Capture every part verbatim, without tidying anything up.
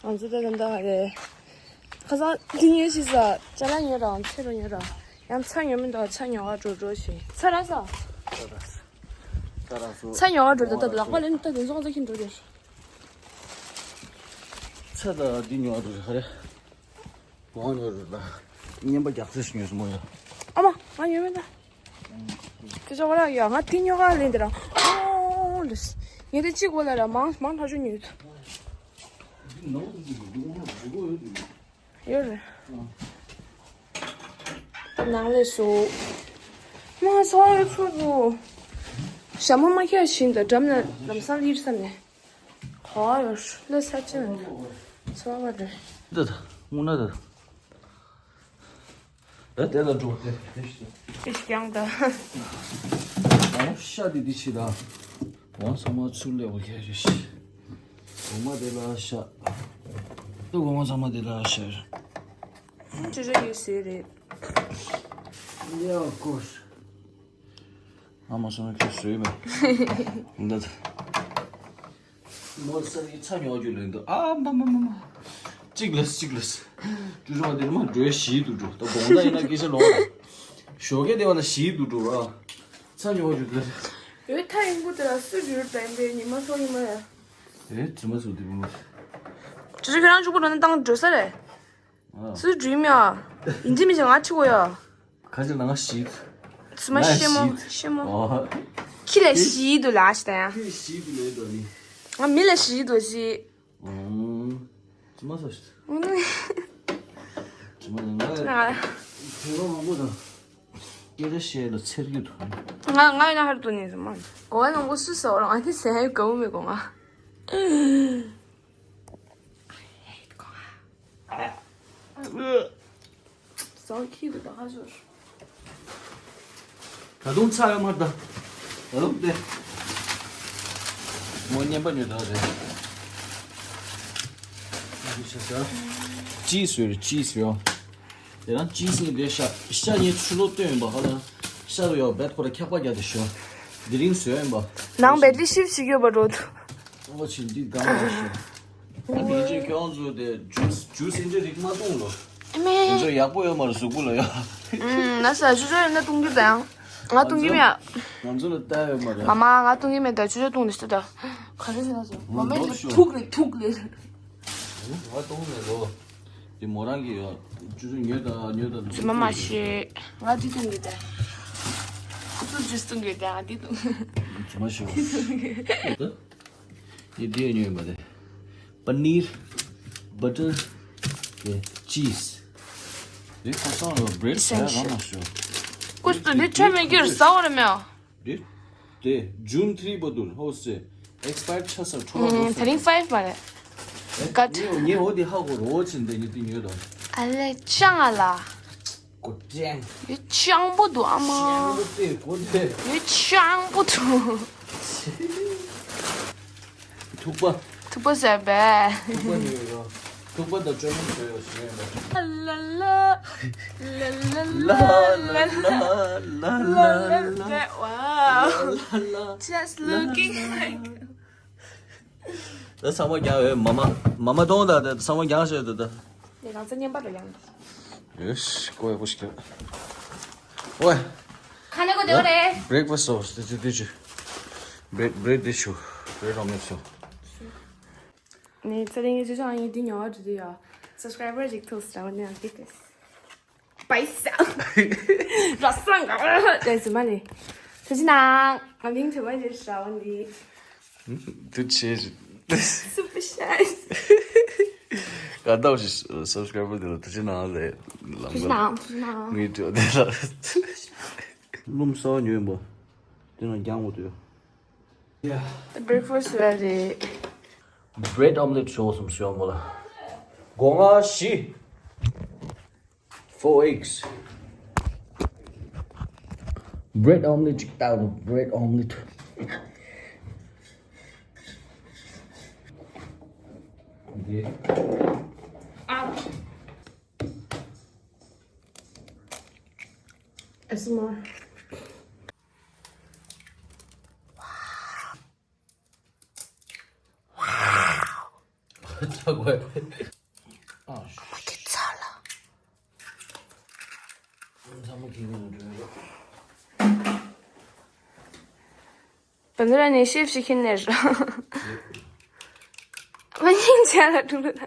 ང་ཚོ་ད་ད་ད་རེད། ཁ་སང་འདི་ཉོས་ཤིག་ཟ། ཅ་ལག་ཉོས་རང་ཚེ་རུ་ཉོས་རང་། ཡང་ཚྭ་ཉོ་མི་འདུག་ཚྭ་ཉོ་ག་འགྲོ་འགྲོ་ཞིག་ཚྭ་རག་ས། ཚྭ་ཉོ་ག་འགྲོ་ད་ད་ལག་པ་ལེན་ད་དེ་ཚོ་ང་ཚོ་ཁྱིམ་འགྲོ་རེད། ཚྭ་ད་འདི་ཉོ་ག་འགྲོ་རེད་ཧ་རེ། གོང་ཉོ་རེད་ད། རྔན་པ་རྒྱག་ཚད་ཞིག་ཉོས་སོང་མོ་ཡ། ཨ་མ་ང་ཉོས་མེད་ད། དེ་ཚོ་ང་རང་ཡ་ང་དེ་ཉོ་ག་ལེན་དེ་རང་། ཨོ་ལེས། ངས་དེ་གཅིག་གོ་ལ་ར་མང་མང་ཐག་ཆོད་ཉོས་ད། ཡོད་རེད། ནང་ལས་སུ། མ་ཚོགས་ཡོད་ཚོགས་པོ། ཞྭ་མོ་མ་ཁྱེར་བཞིན་དུ་འགྲམ་ན་ལམ་སང་ལིར་བསམ་ནས། ག་ཡོད་ལས་ས་ཅི་མི་འདུག་ཚོགས་པ་རེད། འདི་ད་དངོས་གནས་ད། ད་དེ་ལ་འགྲོ་དེ་དེ་ཞིག་ད། ཨེ་ཤ་ཀྱང་ད། ཨོ་ཤ་དེ་དེ་ཆི་ད། འོང་ཚང་མ་ཚུར་སླེབས་པ་ཁྱེར་རེ་ཤི། འོ་མ་དེ་ལ་ཤ། ཏུ་འོ་མ་ཚང་མ་དེ་ལ་ཤ། ཅི་ཅི་ཡོད་ཟེར་རེད། Yeah, of course. ཨ་མ་སོང་ཁྱོད་བཟོས་མེད། འདི། མོ་ས་རི་ཚ་ཉོ་རྒྱུ་ལེན་འདུག་ཨ་མ་མ་མ་མ། གཅིག་ལས་གཅིག་ལས། ཅུ་ཅུ་མ་དེ་མ་འགྲོས་ཞིག་འདུག་འགྲོ་ད་དགོང་ད་ཡིན་ན་སྐད་ཆ་ལོག་ཞོགས་ཀས་དེ་བ་ན་ཞིག་འདུག་འགྲོ་ར། ཚ་ཉོ་རྒྱུ་ལེན། ཡོད་ཐ་ཡིན་གུ་དེ་ལ་སུ་རྒྱུར་བསྟན་པའི་ཉི་མ་སོ་ཉི་མ་ཡ། ཨེ་ཙི་མ་སུ་དེ་མ། ཅུ་ཅུ་ཁྱོད་རང་གཅིག་པུ་འགྲོ་ན་བཏང་འགྲོ་ས་རེད། སུའི་འགྲུལ་མིའ། ཡིན་གཅིག་མིན་གཅིག་ང་ཁྲིད་དགོས་ཡ། ཁ་ཅིག་ལ་ང་ཞིག་ཚུ་མ་ཤེ་མོ་ཤེ་མོ། ཁྱི་ལས་ཞིག་འདུག་ལ་ཞིག་དང་ཡ། ཁྱི་ཞིག་འདུག་ལས་འགྲོ་ནི། ང་མི་ལས་ཞིག་འདུག་ཞིག་ཚུ་མ་སོ་ཞིག་ཚུ་མ་ལ་ང་བོད་པ་མང་པོ་དང་སྐད་ཆ་བཤད་ལ་ཚེར་གྱི་འདུག་ང་ང་ཡིན་ན་ཧར་དུ་ནས་སུ་མ་གོ་བ་མང་པོ་སུ་ཟ་བ་རང་ཨ་ནི་ཟ་ཡ་གའུ་མི་གོ་ང་། ཟོག་ཁྱི་དུ་ད་ཁ་ཤོར། ད་དུང་ཚ་ཡོད་མ་རེད་ད། ད་དུང་དེ། མོ་བརྙན་པ་ཉོས་ད་རེད། ཅི་ཟོས་རེད་ཅི་ཟོས། དེ་རང་ཅི་ཟོས་དེ་ཤ་ཤ་ཉེ་ཆུ་ལོག་བཏོན་ཡོད་པ་ཧ་ལ། ཤ་རུ་ཡོད་བེད་ཁོ་ར་ཁྱག་པ་རྒྱག་དེ་ཤོ། དེ་རིང་ཟོས་ཡོད་པ། ནང་བེད་ལི་ཤིབ་ཞིག་ཡོད་པ་རོད། ཨོ་ཆི་འདི་གང་ལ་ཤོ། ཨ་དེ་ཅི་ཁྱོད་ཚོ་དེ་ཇུས་ཇུས་ཨིན་ཇི་རིག་མ་གཏོང་ལོ། ཨེ་མེ། ཁྱོད་ཚོ་ཡག་པོ་ཡོད་མ་རེད་གཟུགས་པོ་ལ་ཡ། ཨུམ་ན་ས་ཆུ་ཆུ་ཡོད་ན་གཏོང་རྒྱུ་དང་། ང་གཏོང་གི་མེད། ང་ཚོ་ལ་ལྟ་ཡོད་མ་རེད། མ་མ་ང་གཏོང་གི་མེད་ད་ཆུ་ཆུ་གཏོང་ནི་སུ་ད། ག་རེ་ཟེར་ན་ཟེར་མ་མེད་ལ་ཐུག་ལེ་ཐུག་ལེ། ང་གཏོང་མེད་ལོ། དེ་མོ་རང་གི་ཡོད། ཆུ་ཆུ་ཉོས་ད་ཉོས་ད་ལུག་མ་མ་ཤེས། ང་འདི་གཏོང་གི་ད། ཁུ་ཚུར་ཇུས་གཏོང་གི་ད་ང་འདི་གཏོང་། ཆུ་མ་ཤེས། ཡེ་དེ་ཉོས་མ་རེད། པ་ནིར། བ་ཊར། ཡེ་ཅིས། དེ་ཁ་སང་ལ་བྲེད་ཟ་ཡ་རང་མ་ཤོར། ཀུས་ཏུ་འདི་ཆ་མེད་ཀྱི་རེད་ཟ་བ་རེད་མེད། དེ་དེ་ཇུན་ཐི་རི་བར་དུ་ཧོ་སེ་ཨེག་སི་པ་ཡར་ཆ་ས་ཁྲོ་བ་ཧོ་སེ། དེ་རིང་ཕའིབ་མ་རེད། ག་ངས་ངས་འོ་དེ་ཧ་གོ་རོ་ཆེན་དེ་ཉི་དེ་ཉོས་དང་། ཨ་ལེ་ཅང་ཨ་ལ། གོ་ཀྲེང་། ཡོད་ཅང་པོ་འདུག་ཨ་མ། ཅང་པོ་དེ་གོ་དེ། ཡོད་ཅང་པོ་འདུག་ཐུག་པ། ཐུག་པ་ཟེར་བས། ཐུག་པ་ཉོས་རོ། ཐུག་པ་དང་ཅོ་མོ་ཉོས་ཡོད་ཞེས་ཡོད་ལ། ལ་ལ་ལ་ལ་ལ་ལ་ལ་ལ། Wow. Just looking like. ད་ཚང་མ་རྒྱག་ཡོད་མ་མ་མ་མ་གཏོང་ད་ད་ཚང་མ་རྒྱག་བྱས་ད་ད། ལས་ང་ཚོ་བརྙན་པར་རྒྱག་ཡོད། ཡེས་ཀོ་ཡ་ཀོ་ཤི་ཀ། ཝེ། ཁ་ནས་གོ་བདེ་བ་རེད། བྷི་རེག་ཕ་སི་སོ་དེ་ཆུ་དེ་ཆུ། བྷི་རེད་བྷི་རེད་དེ་ཆུ། བྷི་རེད་ཨོམ་ལེ་ཊི་སོ། ནས་ཚེ་རིང་གི་ཅི་ཅང་ཡིན་དེ་ཉོ་བ་འདྲི་དུས་ཡ། སབ་སི་ཀ་རའི་བར་ཅིག་ཐུག་སི་ཏྲ་བ་ནས་ཡང་དེ་དེ། པའི་ས། ར་སང་ག་དེ་ཟི་མ་ནི། ཚེ་ཅི་ནང་། ང་མིང་དེ་མ་ཡིན་ཤ་བ་འདི། དུ་ཆེ་རེད། སུ་པར་ཤ་ཡིན། ག་ད་ཞིག་སབ་སི་ཀ་རའི་བར་དེ་ལ་དུ་ཆེ་ནང་ལས་ལམ་ག་ལ་ངའི་དྲི་བ་དེ་ལ་ལུམ་སོ་ཉོས་པ་དེ་ན་རྒྱང་འོ་དུ། བྷི་རེག་ཕ་སི་ར་རེད། བྷི་རེད་ཨོམ་ལེ་ཊི་ཤོ་སུམ་ཤོ་མོ་ལ། སྒོ་ང་བཞི། Four eggs. བྷི་རེད་ཨོམ་ལེ་ཊི་ཅིག་བཏགས་རོགས། བྷི་རེད་ཨོམ་ལེ་ཊི། འདི། ཨ། ཨེ་སི་མར། ཚ་གོས། ཨ། མ་གི་ཚ་ལ། ཚ་མ་གི་ངོ་འདྲ། བན་ཛ་ར་ནི་ཤེབ་ཤིག་ཁྱེར་ནས་ར། མ་ཉིན་ཆ་ལ་ཀྲུང་ལ།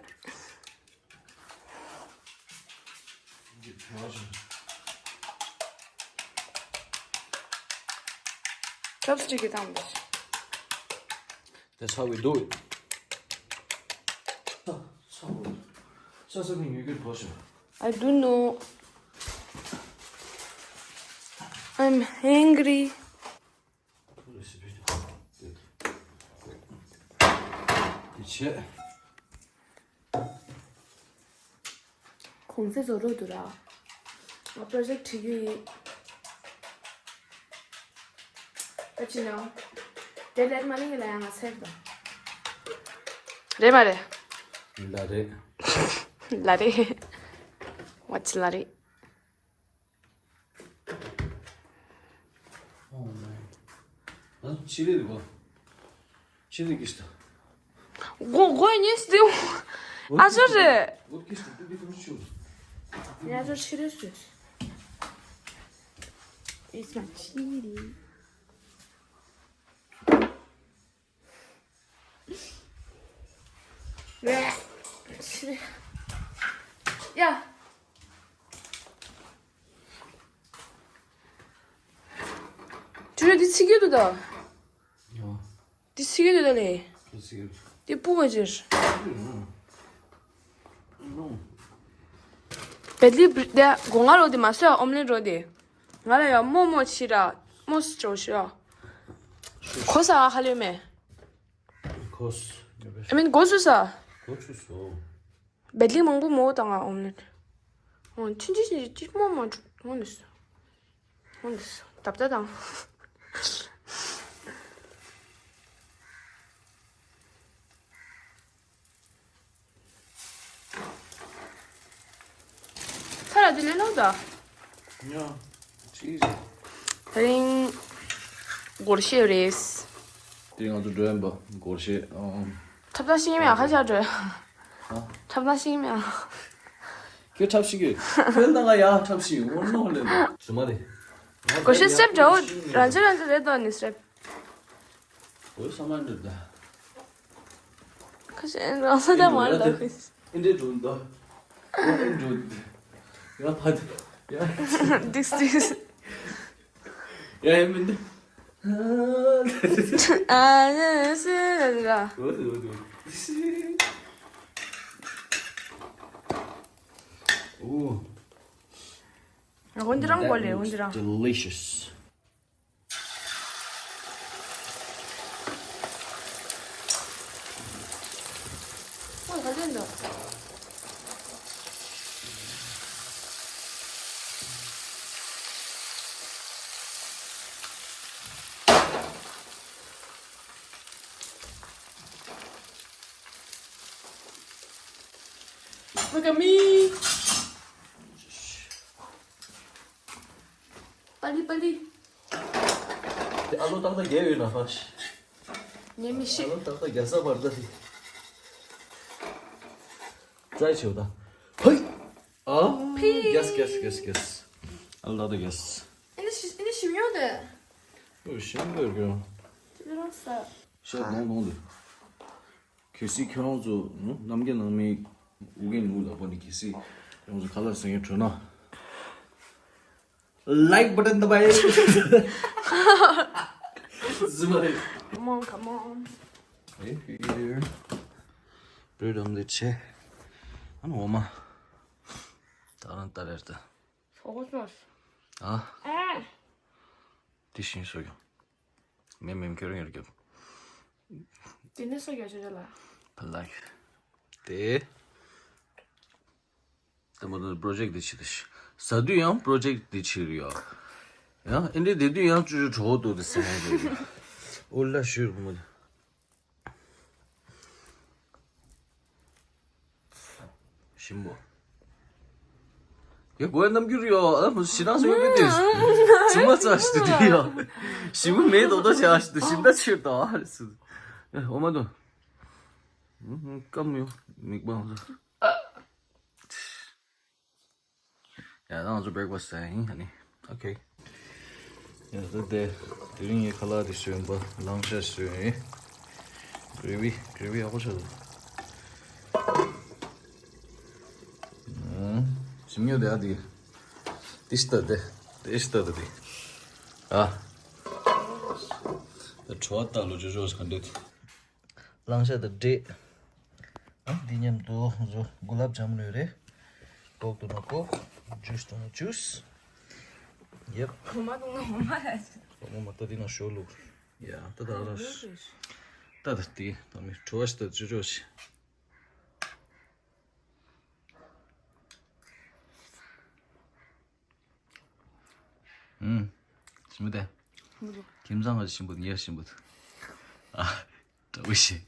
Chopstick བཏང་མི། That's how we do it. So, so, so, so, you can push it. I don't know. I'm hungry. དེ་བྱས། གོང་ཚད་བཟོ་འདྲ་འདུག་ར། ང་པྲོ་ཇེཀ་བྲིས་རྒྱུ་ཡིན། ཨ་ཅི་ནོ། དེ་ལེགས་མ་ལེགས་ལ་ཡང་ང་ཚེ་དང་། རེད་མ་རེད། ལ་རེད། ལ་རེད། What's ལ་རེད། Oh my. ཆི་ལི་རེད་པ། ཆི་ལི་ཀིས་ཏ། གོ་གོ་ཉིས་ཏེ། ཨ་ཟོ་རེད། ཨ་ཟོ་ཆི་ལི་ཟོས། It's my chili. ཡ། ཁྱོད་འདི་ཚིག་གི་འདུག་ད། འདི་ཚིག་གི་འདུག་ད་ལེ། འདི་སྤུ་ག་ཅིར། བེ་ལི་བྲི་དེ་གོ་ང་རོ་དེ་མ་སོ་ཡ་ཨོམ་ལེ་རོ་དེ། ང་ལ་ཡ་མོ་མོ་ཆི་ར་མོ་སི་ཅོ་ཤོ་ཡ། གོ་ས་ཨ་ཁ་ལེ་མེ། གོས། I mean གོ་སུ་ས། གོ་ཆུ་སོ། བེ་ལི་མང་པོ་མོ་དང་ཨོམ་ལེ། འོ་ཆུན་ཆི་ཆི་ཅི་མོ་མོ་འོ་ནི་སོ། འོ་ནི་སོ་ཏབ་ཏ་དང་། ཚ་ར་དེ་ལས་ལོག་ད། ཉོ། ཅི་རེད། དེ་རིང་སྒོར་གཞས་རེད། དེ་ང་ཚོ་འགྲོ་ཡིན་པ་སྒོར་གཞས་ཨང་། ཐབ་ཐང་ཤེས་མེད་ཨ་ཁ་ཤ་འགྲོ། ཧ། ཐབ་ཐང་ཤེས་མེད་ཨ། ཁྱོད་ཐབས་ཤེས་ཀྱི། ཁྱོད་ད་ང་ཡ་ཐབས་ཤེས་འོ་ནོ་ལེ་ལེ། ཞུ་མ་རེད། སྒོར་གཞས་སེབ་འདྲ་བོ་རང་ཚོ་རང་ཚོ་རེད་དོ་ནི་སེབ། འོ་ས་མ་འདྲ་ད། ཁ་ཤས་རང་ས་ད་མར་ལ་ཁ་ཤས། ཨིན་འདྲེ་འགྲོ་འདུག་ཨིན་འགྲོ་འདུག་ཡ་ཕ་དུ་ཡ། འདུག་འདུག་ཡ་ཡ་མིན་འདུག་ཨ་ནི་སི་ར། འོ་འདུག་འོ་འདུག་འོ། འོ་འདི་རང་གོ་ལེ་འོ་འདི་རང་། Delicious. Look at me. པ་ལི་པ་ལི། དེ་ཨ་ལོ་ཏག་ཏག་རྒྱལ་ཡོད་ན་ཧ་ཤི། ཉན་མི་ཤེས། ཨ་ལོ་ཏག་ཏག་རྒྱལ་ས་བར་ད་ཧི། ཙའི་ཆེ་བ་ད། ཧོ། ཨ། ཕི། གེས་གེས་གེས་གེས། ཨ་ལོ་ཏག་ཏག་གེས། ཨ་ནི་ཤི་ཨ་ནི་ཤི་མི་ཡོང་དེ། ཨོ་ཤི་མི་ཡོང་གི་ཡོང་། དེ་རང་ས། ཤ་མང་མང་དུ། གལ་སྲིད་ཁྱོད་རང་ཚོ་ནམ་རྒྱུན་ནང་མི་ཨུ་རྒྱན་ནུ་ལ་པོ་ནི་གལ་སྲིད་ཁྱོད་རང་ཚོ་ཁ་ལག་ཟ་མཁན་བྲོས་ན། Like button དབྱེ། ཟི་མ་རེད། Come on, come on. Hey, here. Bread omelette ཆེ། ཨ་ནི་འོ་མ། ད་རང་ད་རེར་ད། སོ་གོ་སོ། ཨ། ཨ། དེ་བཞིན་སོ་ཡོང་། མེ་མེ་ཁྱོད་རང་ཡར་རྒྱབ། དེ་ནས་སོ་རྒྱག་ཆོག་ལ། ཕ་ལགས། དེ། དེ་མ་ཐོན་པྲོ་ཇེཀ་དེ་བྱེད་དེ་ཤི། ཟ་དུས་ཡང་པྲོ་ཇེཀ་དེ་བྱེད་རེད་ཡ། ཡང་ཨེ་འདྲས་བསྡད་དུས་ཡང་ཅུ་ཅུ་གྲོགས་འདུག་དེ་ཟེར་ཡང་རེད་ཡ། ཨོ་ལ་ཤུར་མོ། ཞིམ་པོ། ཡ་གོ་ཡ་རྣམ་འགྱུར་ཡོད་ཨ་མོ་ཞི་རང་སོ་ཡོད་པའི་དེ། ཞིམ་མ་ཙག་ཞིག་ཏུ་དེ་ཡོད། ཞིམ་པོ་མེད་དོག་དོག་བྱ་ཞིག་ཏུ་ཞིམ་ད་ཆེར་དང་ཨ་རེ་སུ། ཡ་འོ་མ་དོ། ཨུམ། སྐམ་ཡོད་མིག་པང་ཚོ། ཡ། ད་ང་ཚོ་བྷེ་རེག་ཕ་སི་ཟ་ཡིན་ཨ་ནི། ཨོ་ཁེ། ཡ། ད་དེ་དེ་རིང་ངའི་ཁ་ལག་དེ་བཟོས་ཡིན་པ། ལང་ཤ་བཟོས་ཡིན། གྷི་རེ་ཝི་གྷི་རེ་ཝི་ཡག་པོ་ཆགས་འདུག་ཨུམ། ཞིམ་ཡོད་དེ། ཨ་དེ་ཏིས་ཏ་དེ། ཏིས་ཏ་དེ་དེ། ཨ། ད་བྲོ་བ་ལྟ་ལོ་ཅོ་ཅོ་ག་འདྲ་དེ། ལང་ཤ་དང་འབྲས། ཨ། འདི་མཉམ་དུ་ང་ཚོ་གུ་ལབ་ཇམ་ནུ་རེད། ཀོག་འདུག་ན་ཀོག་ཇུས་འདུག་ན་ཇུས། ཡེབ། འོ་མ་འདུག་ན་འོ་མ་རེད། འོ་མ་མ་ལྟ་འདི་ན་ཞོ་ལུག་ཡ། ད་ད་ར། ད་ད་དེ་ད་མི་བྲོ་བ་ཞིག་ད་ཅོ་ཅོ་ཞིག་ཨུམ། ཞིམ་པོ་དེ། ཁྱིམ་ཚང་ག་ཞིམ་པོ། ཉེ་ཞིམ་པོ། ཨ། དྲག་པོ་ཞིག